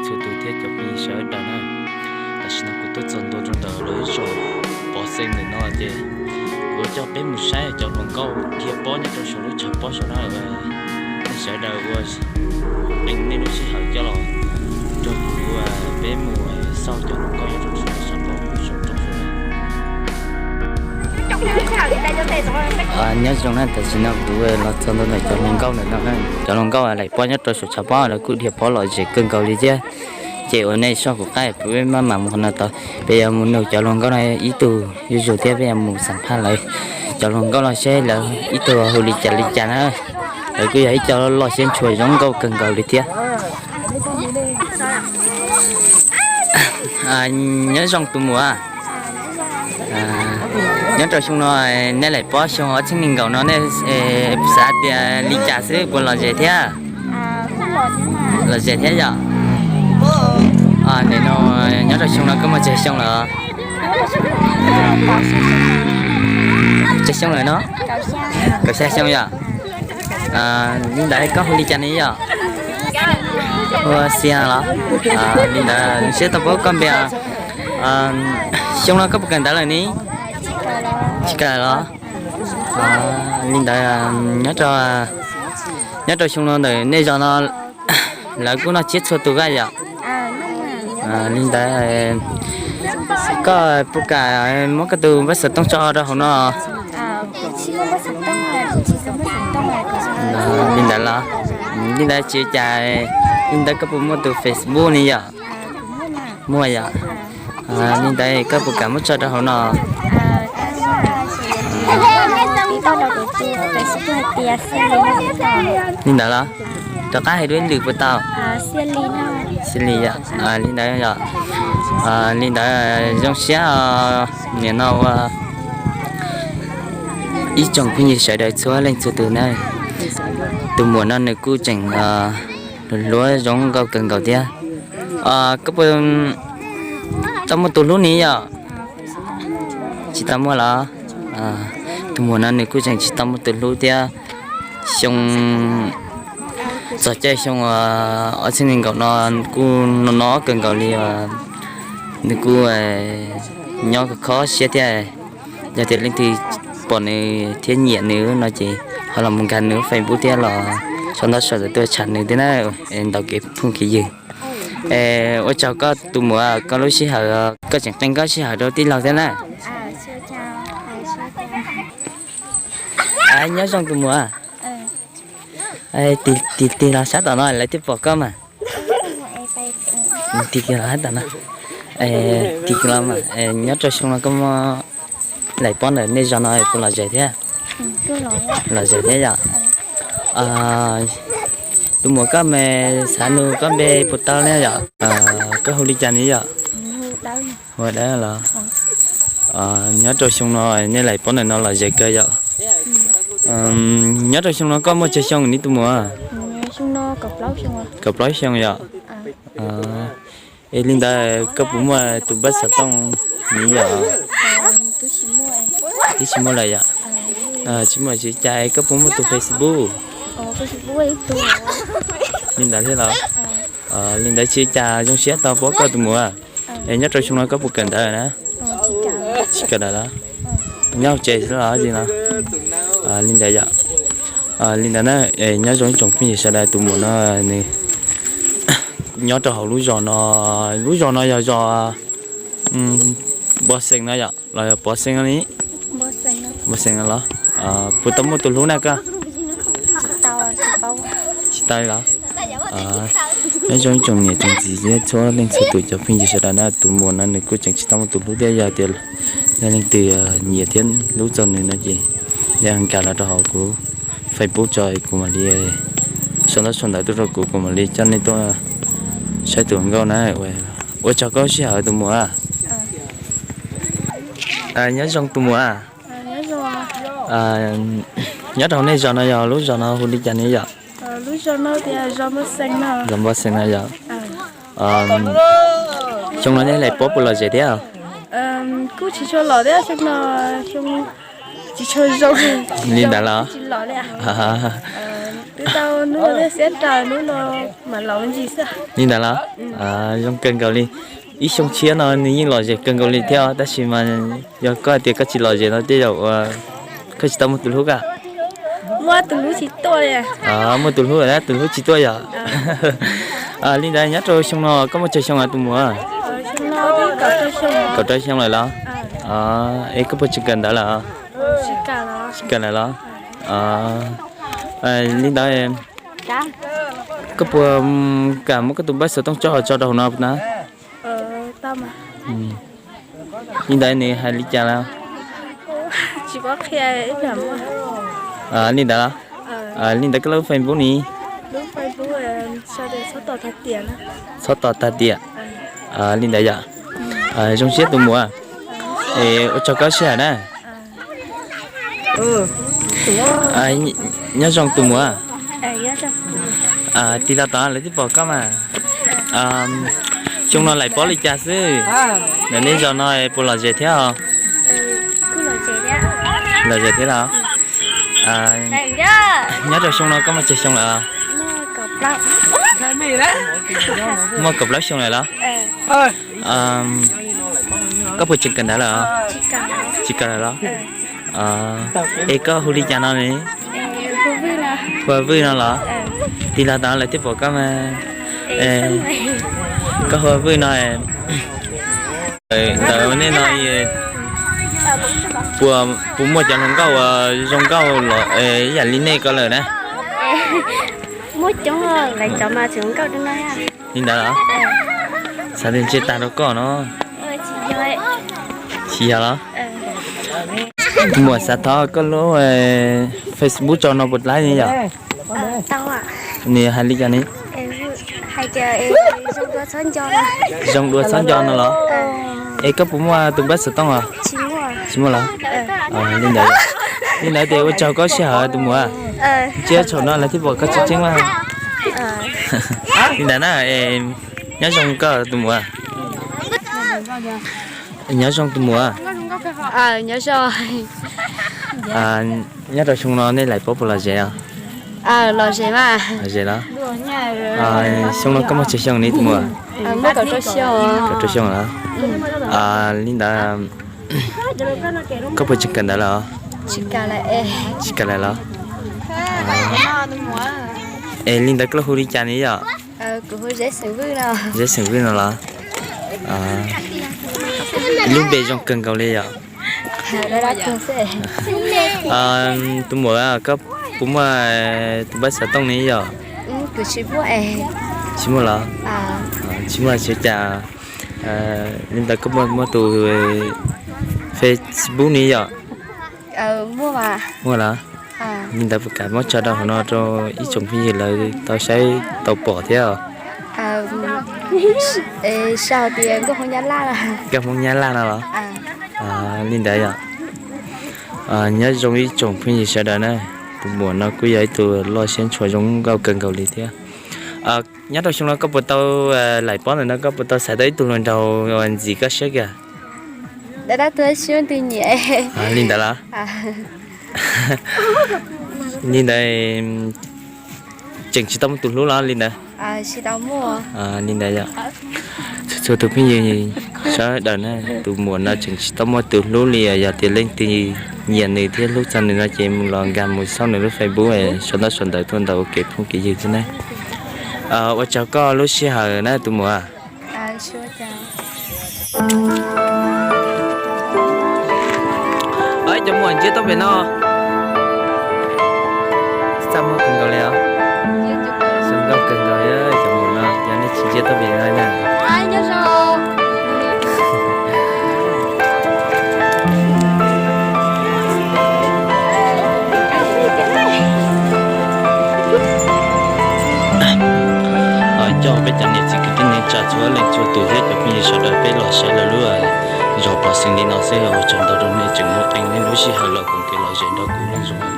txhua tus thiab cov phooj ywg sawv daws na. Tam sim no kuv tuaj txog ntua rau ntawm lawv zos Pov Xees ntawm no ces kuv coj peb mus saib cov hluas nkauj dhia pob nyob rau saum lub tshav pob saum no. Nej sawv daws ua qee nej lub sij hawm coj los nrog kuv, peb mus xauj cov hluas nkauj nyob rau saum tshav pob saum roob saum no. Nyob zoo na, tam sim no kuv los txog ntua ntawm cov hluas nkauj ntawm no na. Cov hluas nkauj laim pob nyob rau saum tshav pob lawv kuj dhia pob lom zem kawg nkaus li thiab. Ces uas nej soj kuv qab peb maj mam mus qhov no tod, peb yuav mus nug cov hluas nkauj no ib tug zuj zus thiab peb yuav mus xam phaj lawv cov hluas nkauj no seb lawv ib tug hu li cas li cas na. Lawv kuj yog ib co loj siab ntshua zoo nkauj kawg nkaus li thiab. Nyob zoo tus muam. Nyob rau xyoo no nej laim pob xyoo ob txhiab nees nkaum no nej xav tias li cas xwb, puas lom zem thiab? Lom zem thiab yom? Nim no nyob rau xyoo no koj muaj tsawg xyoo lawm? Tsawg xyoo lawm no? Kaum xya xyoo yom? Li ntawd koj hu li cas ne yom? Hu Xia los? Li ntawd zoo siab tau paub koj npe. Xyoo no koj puas kawm ntawv lawm ne? Tsis kawm los? Li ntawd nyob rau xyoo no ntawm nej zos no lawv kuj noj tsiab txhua tus kaj yom? Li ntawd koj puas kam muab koj tus npawb xov tooj tso rau hauv no? Li ntawd los? Li ntawd tsis cas, li ntawd koj puas muaj tus Facebook ne yom? Muaj yom? Li ntawd koj puas kam muab tso rau hauv no? Li ntawd los? Rov qab hais dua ib lwm puas tau? Xia Lis yom? Li ntawd yom? Li ntawd zoo siab nim no ua ib tsoom phooj ywg sawv daws txhua leej txhua tus na. Tus muam no nws kuj tseem hluas zoo nkauj kawg nkaus thiab. Koj puas tau muaj tus hlub ne yom? Tsis tau muaj los? Tus muam no nws kuj tseem tsis tau muaj tus hlub thiab. Xyoo, txog caij xyoo ob txhiab nees nkaum no kuj no no kawg nkaus li, nws kuj nyob kho siab thiab. Yog tias leej twg pom nws thiab nyiam nws no ces ho los mus nkag nws Facebook thiab los sau ntaub sau ntawv tuaj tsham nws thiab na, ntaus kev phooj kev ywg. Ua tsaug koj tus muam, koj lub sij hawm, koj tseem qee koj sij hawm rau tij laug thiab na. Nyob zoo tus muam. Tig tig los sab tom no lawv thiaj pom koj mas. Tig kiag los sab tom no. Tig kiag los mas, nyob rau xyoo no koj muaj laim pob ntawm nej zos no puas lom zem thiab? Lom zem thiab yom? Tus muam koj mas xav nug koj npe puas tau ne yom? Koj hu li cas ne yom? Hu ua Dawb los? Nyob rau xyoo no nej laim pob ntawm no lom zem kawg yom? Nyob rau xyoo no koj muaj tsawg xyoo ne tus muam? Kaum plaub xyoo yom? Es li ntawd koj puas muaj tus npawb xov tooj ne yom? Twb tsis muaj lawm yom? Tsis muaj tsis cas, koj puas muaj tus Facebook? Li ntawd thiab los? Li ntawd tsis cas, zoo siab tau paub koj tus muam. Es nyob rau xyoo no koj puas kawm ntawv na? Tsis kawm ntawv los? Nyob hauv tsev xwb los li no? Li ntawd yom? Li ntawd na, nyob zoo ib tsoom phooj ywg sawv daws, tus muam no nws nyob rau hauv lub zos no, lub zos no yog zos Npov Xees no yom los yog Pov Xees no ne? Npov Xees no los? Puas tau muaj tus hlub na koj? Tsis tau los? Nyob zoo ib tsoom niam tsoom txiv txhua leej txhua tus, cov phooj ywg sawv daws na, tus muam no nws kuj tseem tsis tau muaj tus hlub thiab, yog tias yog leej twg nyiam thiab hlub txog nws no ces yog nkag los rau hauv kuv Facebook tso, kuv mam li sau ntaub sau ntawv tuaj rau kuv, kuv mam li coj nej tuaj saib tus hluas nkauj na. Ua tsaug koj sij hawm tus muam. Nyob zoo tus muam. Nyob rau nej zos no yog lub zos no hu li cas ne yom? Zos Npov Xees no yom? Xyoo no nej laim pob puas lom zem thiab? Kuj tsis tshua lom thiab, xyoo no tsis tshua zoo. Li ntawd los? Tsis lom li. Twb tau hnub no thiaj siab raws hnub no mam los ntsis xwb. Li ntawd los? Zoo kawg nkaus li. Ib xyoo tshiab no nws yeej lom zem kawg nkaus li thiab, tab sis mas yog koj hais tias koj tsis lom zem no tej zaum koj tsis tau muaj tus hlub ka. Muaj tus hlub tsis tuaj. Muaj tus hlub lawm na, tus hlub tsis tuaj yom. Li ntawd nyob rau xyoo no koj muaj tsawg xyoo tus muam? Kaum rau xyoo lawm los? Es koj puas tseem kawm ntawv lawm? Tsis kawm lawm los? Li ntawd koj puas kam muab koj tus npawb xov tooj tso tso rau hauv no na? Li ntawd nws hais li cas lawm? Li ntawd los? Li ntawd koj lub Facebook ni? Txhob tos tag tiam. Li ntawd yom. Zoo siab tus muam. Es ua tsaug koj sij hawm na. Nyob zoo tus muam. Tig los tod lawv thiaj pom koj mas. Xyoo no laim pob li cas xwb? Ntawm nej zos no puas lom zem thiab os? Lom zem thiab los? Nyob rau xyoo no koj muaj tsawg xyoo lawm? Muaj kaum plaub xyoo lawm los? Koj puas tseem kawm ntawv lawm? Tsis kawm lawm los? Es koj hu li cas no ne? Hu ua Vwj no los? Tig los tod lawv thiaj pom koj mas. Koj hu ua Vwj no. Ntawd nej no puas, puas muaj cov hluas nkauj uas zoo nkauj los ib yam li nej ko lawm na? Muaj coob, lawv cov mas tseem nkauj rau no. Li ntawd los? Xav tias ntsia tag rau koj no. Tsis yog los? Muam xav thov koj lub Facebook tso no puas laib ne yom? Nws hais li cas ne? Zoo dua txhob nco no los? Es koj puas muaj tus npawb xov tooj os? Tsis muaj los? Li ntawd, li ntawd tias ua tsaug koj sij hawm tus muam. Tsiab thaum no lawv thiaj pom koj tseeb tseeb mas. Li ntawd na, nyob zoo koj tus muam. Nyob zoo tus muam. Nyob zoo. Nyob rau xyoo no nej laim pob puas lom zem os? Lom zem mas. Lom zem los? Xyoo no koj muaj tsawg xyoo ne tus muam? Muaj kaum rau xyoo. Kaum rau xyoo los? Li ntawd koj puas tseem kawm ntawv lawm os? Tsis kawm lawm los? Es li ntawd koj hu li cas ne yom? Kuv hu Zeb Xeem Vwj no. Zeb Xeem Vwj no los? Lub npe zoo kawg nkaus li yom. Tus muam, koj puas muaj tus npawb xov tooj ne yom? Kuv tsis muaj. Tsis muaj los? Tsis muaj xyov cas. Li ntawd koj muaj, muaj tus Facebook ne yom? Muaj los? Li ntawd puas kam muab tso rau hauv no rau ib tsoom phooj ywg lawv tau saib tau pom thiab os? Nkauj Hmoob Nyab Laj no los? Li ntawd yom. Nyob zoo ib tsoom phooj ywg sawv daws na, tus muam no kuj yog ib tug loj siab ntshua zoo nkauj kawg nkaus li thiab. Nyob rau xyoo no koj puas tau laim pob ntawm no koj puas tau xaiv tau ib tug hluas nraug ntxim koj siab kiag? Li ntawd los? Li ntawd tseem tsis tau muaj tus hlub los li ntawd? Li ntawd yom. Txhua txhua tus phooj ywg sawv daws na, tus muam no tseem tsis tau muaj tus hlub li, yog tias leej twg nyiam nws thiab hlub txog nws no ces mus los nkag mus xauj nws lub Facebook, sau ntaub sau ntawv tuaj ntawm ua kev phooj kev ywg thiab na. Ua tsaug koj lub sij hawm na tus muam. Cov muam ntsia tau pem no. Txaj muag kawg nkaus li os. Zoo nkauj kawg nkaus cov muam no, yog nej tsis ntsia tau pem no na. Coj peb cov niam txiv kwv tij neej tsa txhua leej txhua tus thiab cov phooj ywg sawv daws peb los saib lawv lub zos pov xeem li no xwb, ua tsaug ntau rau nej tseem muab qee nej lub sij hawm los koom kev lom zem nrog kuv lub zos.